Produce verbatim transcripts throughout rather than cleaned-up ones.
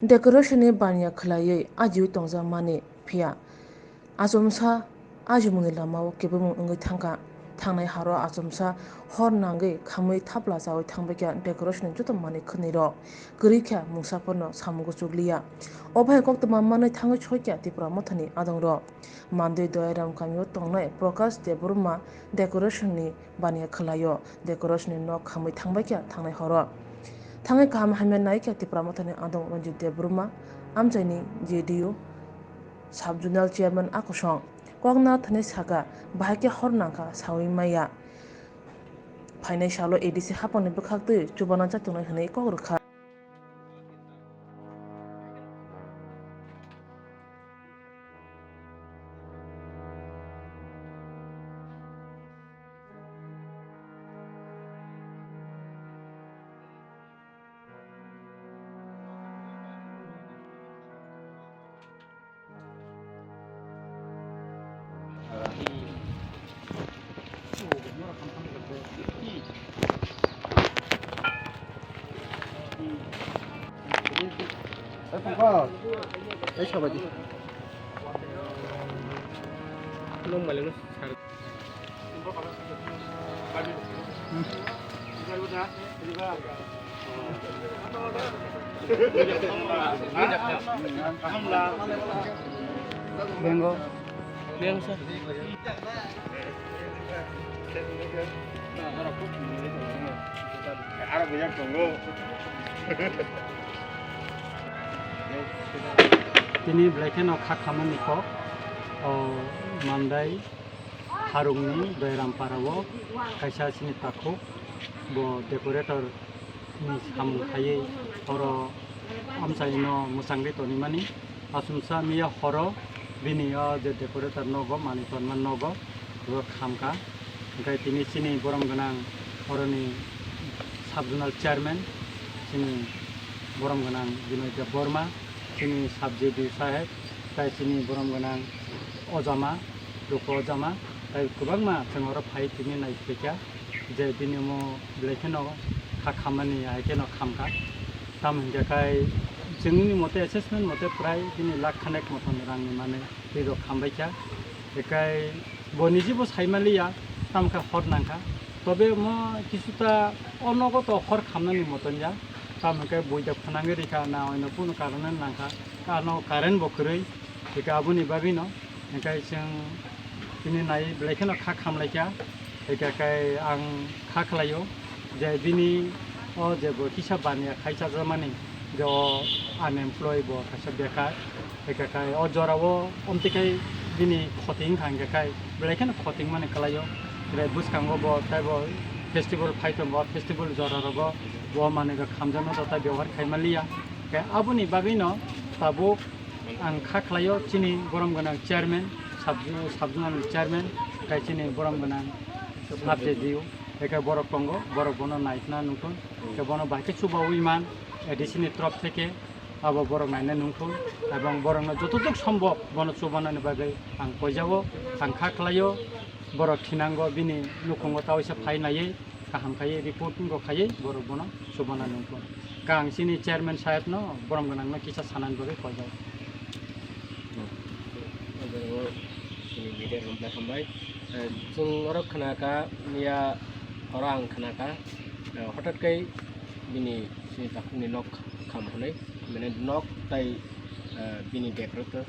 Decoration ni baniya khwlaiwi ajiwi tongjakmani, phiya achomsa ajimungni lamao kebengmung wngwi thangkha. Thangnai horo achomsa hor nangwi khamwi thapla chawi thangbaikha decoration ni joto manwi khwnwirok. Kwrwi kha mungsaphorno samung kuchukliya. Obo hai koktwma manwi thangwi soikha Tipra Mothani adongrok. Mandwi Doyram kamio tongnai Prakash Debbarma decoration ni baniya khwlaio. Decoration ni nok khamwi thangbaikha thangnai horo. Thangwi kaham hamya naikha Tipra Mothani adong Ranjit Debbarma, amchaini J D U sub zonal chairman a kosong. Kokna thani saka, bahai khe hor nangkha sawi maya. Phainai salo A D C haphangni bwkhaktwi chubana chatungnai hwnwi kok rwkha. Bengo. Bengo sir. Tini belai kheno kha khamani kok, o Mandai Harungni Doiram Parao kaisa chini takhuk, bo decorator ni samung khaiwi oro amchaino mwchangwi tonimani. Achomsa miya horo bini o je decorator nogo, manwi tonma nogo, bo khamkha. Hwnkhe tini chini borom gwnang oroni sub zonal chairman, chini borom gwnang Binoy Debbarma, chini sub J D saheb, tai chini borom gwnang Ojama, Ruko Ojama, tai kwbangma chwng oro phai tini nai phaikha je bini omo belai kheno kha khammani hai kheno khamkha. Tamo hinkhe khai chwngni mote, assessment mote prai bini lakh khanek moton rangni manwi twi rok khambaikha. Ekai bo nijibo saimaliya, tamokhe hor nangkha. Tobe omo kisuta o nogo to hor khamnani moton ya. Tamo hinkhe buida phwnangwi rikha na oino kunu karone nangkha. Kano current bo kwrwi. Hwnkhe aboni bagwino, hwnkhe chwng bini nai belai kheno kha khamlaikha, hwnkhe khe ang kha khlaio je bini o je bo kisa baniya khai chajakmani, je o unemployed bo kaisa bekar, hwnkhe khe o jorao omtwi khai bini khoti wngkha, hwnkhe khe belai kheno khoti wngmani kwlaio. Hwnkhe bwskango bo teibo festival phai tongo, festival jora rogo bo manwi rok khamjakno joto byabohar khai manliya, hwnkhe aboni bagwino tabuk ang kha khlaio chini borom gwnang chairman, sub, sub zonal chairman, tei chini borom gwnang sub J D U, eke borok tongo, borok bono naikna nukun, ke bono bahai khe chubawi man, A D C ni torop theke abo borok naina nukun, ebong borokno jototok sombhob bono chubanani bagwi ang koijago, ang kha khlaio, borok thinango bini nukhungo ta waisa phai naiwi, kaham khaiwi report wngkha khaiwi borok bono chubana nungkha. Khe ang chini chairman saheb no borom gwnang no kisa sanani bagwi koijak. Chini media rok hambai. Eh, chwng oro khna kha, miya oro ang khna kha, eh, hothat khe bini chini takhuk ni nok kham hwnwi, mane nok tai, eh, bini decorator.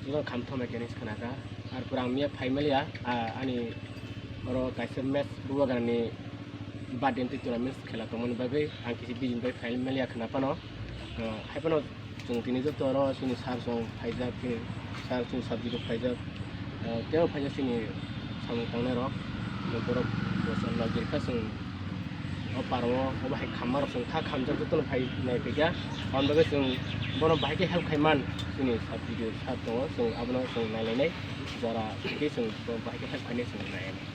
Joto kham thoma khe hinwi khna kha. Ar pura ang miya phai maliya, ah, ani oro kaisa match bubagrani birthday ni tournament khela tongmani bagwi ang kisa bijin bai phai maliya khna phano. Ah, hai phano chwng tini joto oro chini sir song phaijak, tini sir chini subject rok phaijak. Ah, teibo phaijak chini samung tangnai rok. Borok bo chwng logirkha chwng. O parao obo hai khamma rok chwng kha khamjak jotono phai nai phaikha. Aboni bagwi chwng bono bahai khe help khai man, chini sub J D sir tongo, chwng abono chwng nai lainai, jora khe chwng bono bahai khe help khainai chwng nai.